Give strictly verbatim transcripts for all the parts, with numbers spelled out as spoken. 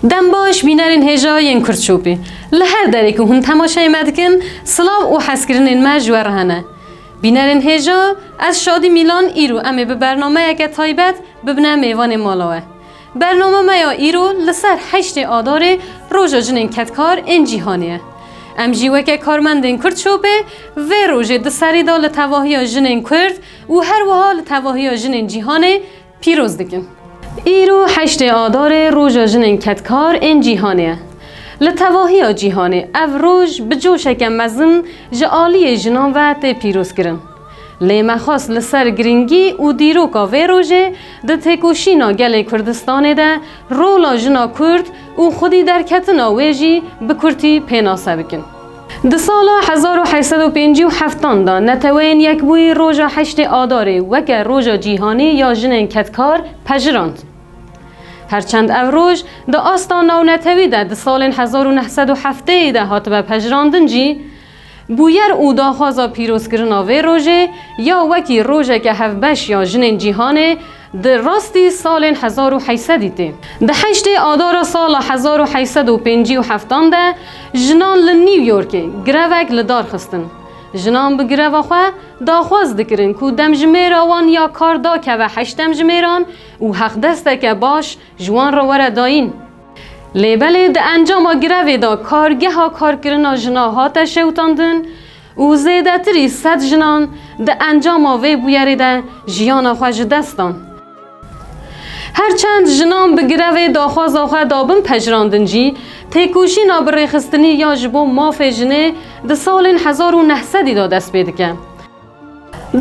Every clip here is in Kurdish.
Dem baş bînerên hêja yên Kurd Şopê. Li her derê ku hûn temaşeyê me dikin, silav û hezkirinên me ji we re hene. Bînerên hêja, ez Şadî Mîlan, îro em ê bi bernameyeke taybet bibine mêvanê mala we. Bernama me ya îro li ser heştê Adarê Roja Jinên Kedkar ên Cîhanê ye. Em jî weke karmendên Kurd Şopê vê rojê di serî de li tevahiya jinên Kurd û her wiha li tevahiya jinên cîhanê pîroz dikin. Îro heştê Adarê Roja Jinên Kedkar ên Cîhanê ye. Li tevahiya cîhanê ev roj bi coşeke mezin ji aliyê jinan ve tê pîrozkirin. Lê me xwest li ser girîngî û dîroka vê rojê di têkoşîna gelê Kurdistanê de rola jina Kurd û xwedî derketina wê jî bi kurtî pênase bikin. Di sala hezar û heşt sed û pêncî û heftan de Neteweyên Yekbûyî roja heştê Adarê weke Roja Cîhanî ya Jinên Kedkar pejirand. Her çend ev roj di asta navnetewî de di salên hezar û neh sed û heftê de hatibe pejirandin jî, bûyer û daxwaza pîrozkirina vê rojê ya wekî rojeke hevbeş ya jinên cîhanê di rastî salên hezar û heşt sedî tê. Di heştê Adara sala hezar û heşt sed û pêncî û heftan de jinan li New Yorkê grevek li dar xistin. Jinan bi greva xwe daxwaz dikirin ku demjimêra wan ya kar dakeve heşt demjimêran û heqdesteke baş ji wan re were dayîn. Lê belê di encama grevê de kargeha karkirina jina hate şewitandin û zêdetirî sed jinan di encama vê bûyerê de jiyana xwe ji dest dan. Her çend jinan bi grevê daxwaza xwe dabin pejirandin jî, têkoşîna birêxistinî ya ji bo mafê jinê di salên hezar û neh sedî de dest pê dike.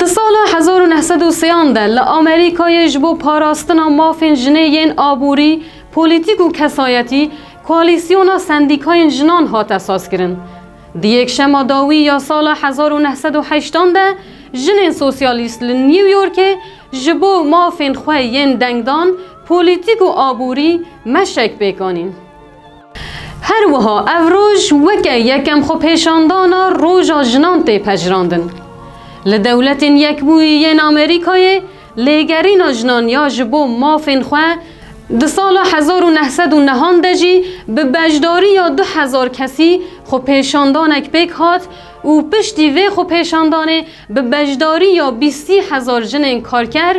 Di sala hezar û neh sed û sêyan de li Amerîkayê ji bo parastina mafên jinê yên aborî, polîtîk û kesayetî koalîsyona sendîkayên jinan hate sazkirin. Di yekşema dawî ya sala hezar û neh sed û heştan de jinên sosyalîst li New Yorkê ji bo mafên xwe yên dengdan, polîtîk û aborî meşek pêk anîn. Her wiha ev roj weke yekem xwepêşandana roja jinan tê pejirandin. Li Dewletên Yekbûyî yên Amerîkayê lêgerîna jinan ya ji bo mafên xwe di sala hezar û neh sed û nehan de jî bi beşdariya du hezar kesî xwepêşandanek pêk hat û piştî vê xwepêşandanê bi beşdariya bîstî hezar jinên karker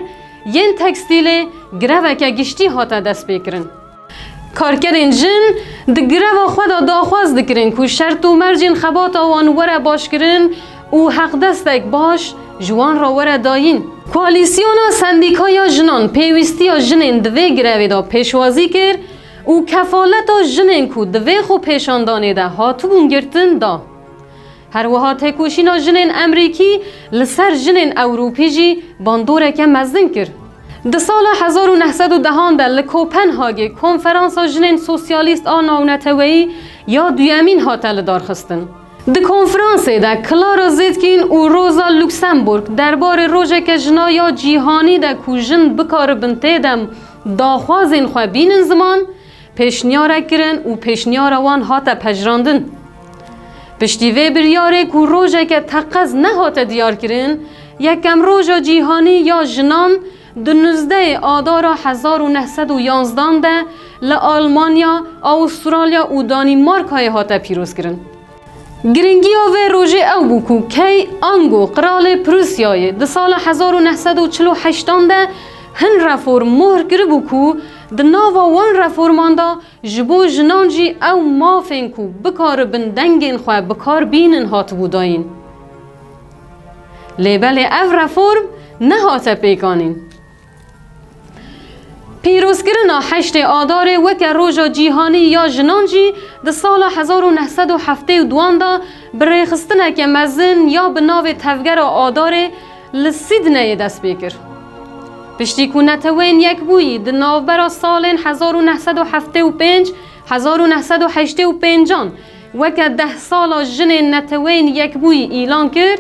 yên tekstîlê greveke giştî hate destpêkirin. Karkerên jin di greva xwe de daxwaz dikirin ku şert û mercên xebata wan were başkirin û heqdestek baş ji wan re were dayîn. Koalîsyona Sendîkaya Jinan pêwîstiya jinên di vê grevê de pêşwazî kir û kefaleta jinên ku di vê xwepêşandanê de hatibûn girtin da. Her wiha têkoşîna jinên Emrîkî li ser jinên Ewropî jî bandoreke mezin kir. Di sala hezar û neh sed û dehan de li Kopenhagê Konferansa Jinên Sosyalîst a Navneteweyî ya duyemîn hate lidarxistin. Di konferansê de Clara Zetkin û Rosa Luxemburg derbarê rojeke jina ya cîhanî de ku jin bikaribin tê de daxwazên xwe bînin ziman, pêşniyarek kirin û pêşniyara wan hate pejirandin. Piştî vê biryarê ku rojeke teqez nehate diyarkirin, yekem roja cîhanî ya jinan di nuzdehê Adara hezar û neh sed û yanzdan de li Almanya, Awistralya û Danîmarkayê hate pîrozkirin. Girîngiya vê rojê ew bû ku Key Ango, qiralê Prûsyayê, di sala hezar û neh sed û çil û heştan de hin reform mohr kiribû ku di nava wan reforman de ji bo jinan jî ew mafên ku bikaribin dengên xwe bi kar bînin hatibû dayîn. Lê belê ev reform nehate pêkanîn. Pîrozkirina heştê Adarê weke Roja Cîhanî ya Jinan jî di sala hezar û neh sed û heftê û duan de bi rêxistineke mezin ya bi navê Tevgera Adarê li Sydneyê dest pê kir. Piştî ku Neteweyên Yekbûyî di navbera salên hezar û neh sed û heftê û pênc, hezar û neh sed û heştê û pêncan weke deh sala jinên Neteweyên Yekbûyî îlan kir,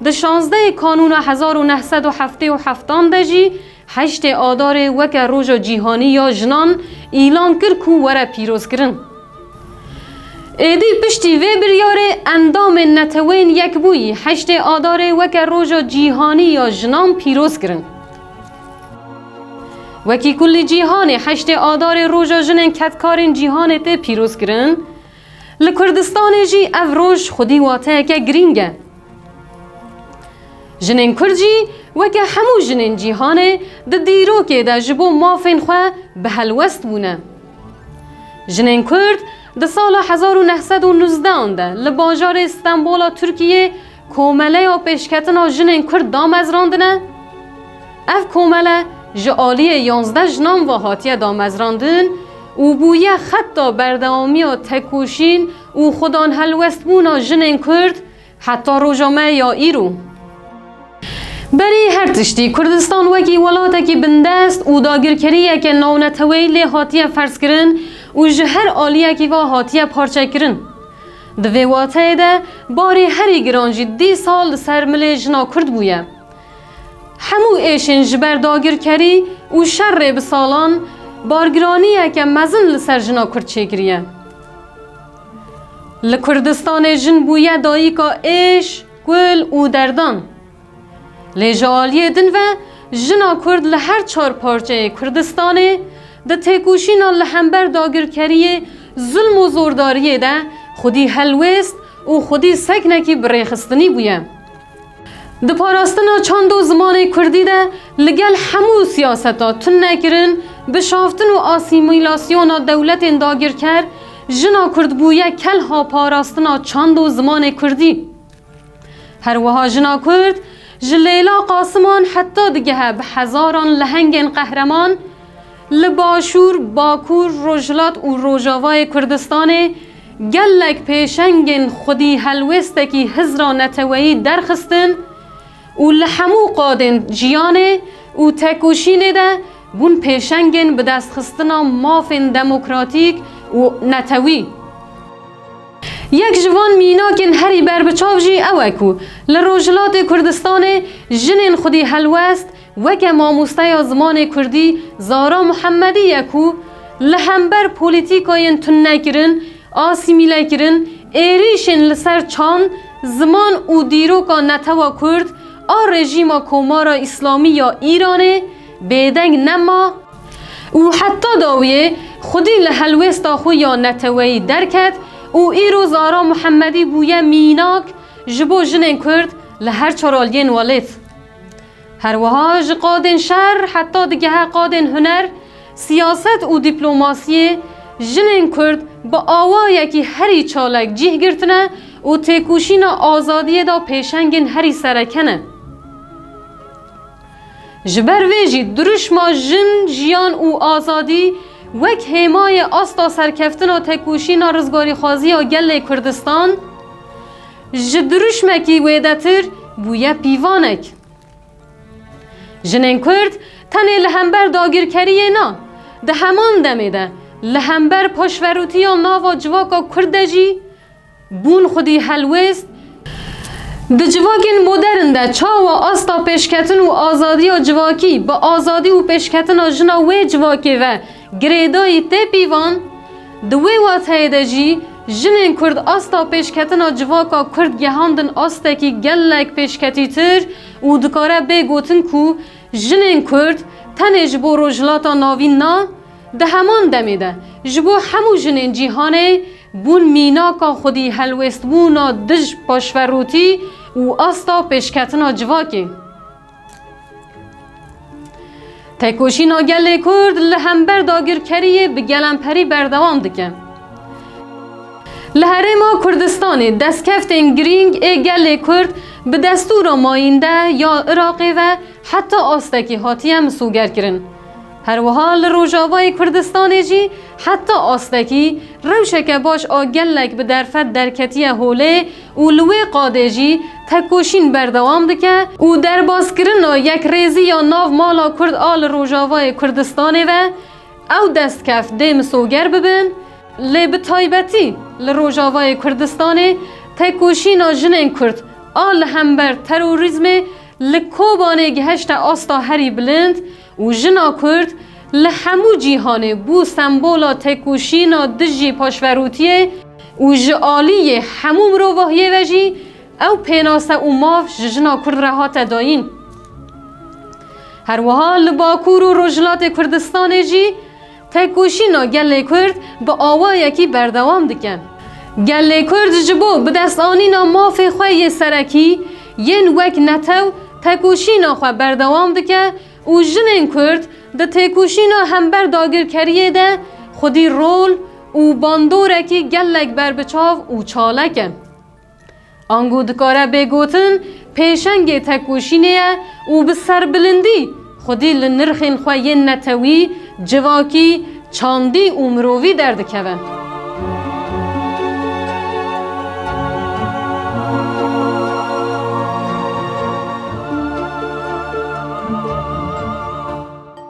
di şazdehê Kanûna hezar û neh sed û heftê û heftan de jî heştê Adarê weke Roja Cîhanî ya Jinan îlan kir ku were pîrozkirin. Êdî piştî vê biryarê endamên Neteweyên Yekbûyî heştê Adarê weke Roja Cîhanî ya Jinan pîroz kirin. Wekî ku li cîhanê heştê Adarê Roja Jinên Kedkarên Cîhanê tê pîrozkirin, li Kurdistanê jî ev roj xwedî wateyeke girîng e. Jinên Kurd jî weke hemû jinên cîhanê di dîrokê de ji bo mafên xwe bi helwest bûne. Jinên Kurd di sala hezar û neh sed û nuzdehan de li bajarê Stenbola Tirkiyê Komeleya Pêşketina Jinên Kurd damezrandine. Ev komele ji aliyê yanzdeh jinan ve hatiye damezrandin û bûye xeta berdewamiya tekoşîn û xwedan helwestbûna jinên Kurd heta roja me ya îro. Berî her tiştî, Kurdistan wekî welatekî bindest û dagirkeriyeke navneteweyî lê hatiye ferzkirin û ji her aliyekî ve hatiye parçekirin. Di vê wateyê de barê herî giran jî dîsa li ser milê jina Kurd bûye. Hemû êşên ji ber dagirkerî û şerê bi salan bargiraniyeke mezin li ser jina Kurd çêkiriye. Li Kurdistanê jin bûye dayika êş, kul û derdan. Lê ji aliyê din ve jina Kurd li her çar parçeyê Kurdistanê di têkoşîna li hember dagirkeriyê, zulm û zordariyê de xwedî helwêst û xwedî seknekî bi rêxistinî bûye. Di parastina çand û zimanê kurdî de li gel hemû siyaseta tunekirin, bişaftin û asîmîlasyona dewletên dagirker, jina Kurd bûye kelha parastina çand û zimanê kurdî. Her wiha jina Kurd ji Leyla Qasiman heta digehe bi hezaran lehengên qehreman li Başûr, Bakur, Rojhilat û Rojavayê Kurdistanê gelek pêşengên xwedî helwêstekî hizra neteweyî derxistin û li hemû qadên jiyanê û tekoşînê de bûn pêşengên bidestxistina mafên demokratîk û netewî. Yek ji van mînakên herî berbiçav jî ew e ku li Rojhilatê Kurdistanê jinên xwedî helwest weke mamosteya zimanê kurdî Zara Muhemmedî ye ku li hember polîtîkayên tunekirin, asîmîlekirin, êrîşên li ser çand, ziman û dîroka netewa Kurd a rejîma Komara Îslamî ya Îranê bêdeng nema û heta dawiyê xwedî li helwêsta xwe ya neteweyî derket û îro Zara Muhemmedî bûye mînak ji bo jinên Kurd li her çar aliyên welêt. Her wiha ji qadên şer heta digehe qadên huner, siyaset û dîplomasiyê jinên Kurd bi awayekî herî çalak cih girtine û têkoşîna azadiyê de pêşengên herî sereke ne. Ji ber vê jî dirûşma jin, jiyan û azadî wek hêmayê asta serkeftina tekoşîna rizgarîxwazî ya gelê Kurdistan, ji dirûşmekî wêdetir bûye pîvanek. Jinên Kurd tenê li hember dagirkeriyê na, di heman demê de li hember paşverûtiya nava civaka Kurd de jî bûn xwedî helwêst. Di civakên modern de çawa asta pêşketin û azadiya civakî bi azadî û pêşketina jina wê civakê ve girêdayî tê pîvan, di wê wateyê de jî jinên Kurd asta pêşketina civaka Kurd gehandin astekî gelek pêşketîtir û dikare bê gotin ku jinên Kurd tenê ji bo Rojhilata Navîn na, di heman demê de ji bo hemû jinên cîhanê bûn mînaka xwedî helwêstbûna dij paşverûtî û asta pêşketina civakê. Tekoşîna gelê Kurd li hember dagirkeriyê bi gelemperî berdewam dike. Li Herêma Kurdistanê destkeftên girîng ê gelê Kurd bi destûra mayînde ya Iraqê ve heta astekî hatiye misogerkirin. Her wiha li Rojavayê Kurdistanê jî heta astekî rewşeke baş a gelek bi derfet derketiye holê û li wê qadê jî tekoşîn berdewam dike û derbaskirina yekrêziya nav mala Kurd a li Rojavayê Kurdistanê ve ew destkeft dê misoger bibin, lê bi taybetî li Rojavayê Kurdistanê tekoşîna jinên Kurd a li hember terorîzmê li Kobanê gihişte asta herî bilind û jina Kurd li hemû cîhanê bû sembola tekoşîna dijî paşverûtiyê û ji aliyê hemû mirovahiyê ve jî ew pênase û maf ji jina Kurd re hate dayîn. Her wiha li Bakur û Rojhilatê Kurdistanê jî tekoşîna gelê Kurd bi awayekî berdewam dike. Gelê Kurd ji bo bidestanîna mafê xwe yê serekî yên wek netew tekoşîna xwe berdewam dike û jinên Kurd di têkoşîna hember dagirkeriyê de xwedî rol û bandorekî gelek berbiçav û çalak e. Ango dikare bê gotin pêşengê tekoşînê ye û bi serbilindî xwedî li nirxên xwe yên netewî, civakî, çandî û mirovî derdikeve.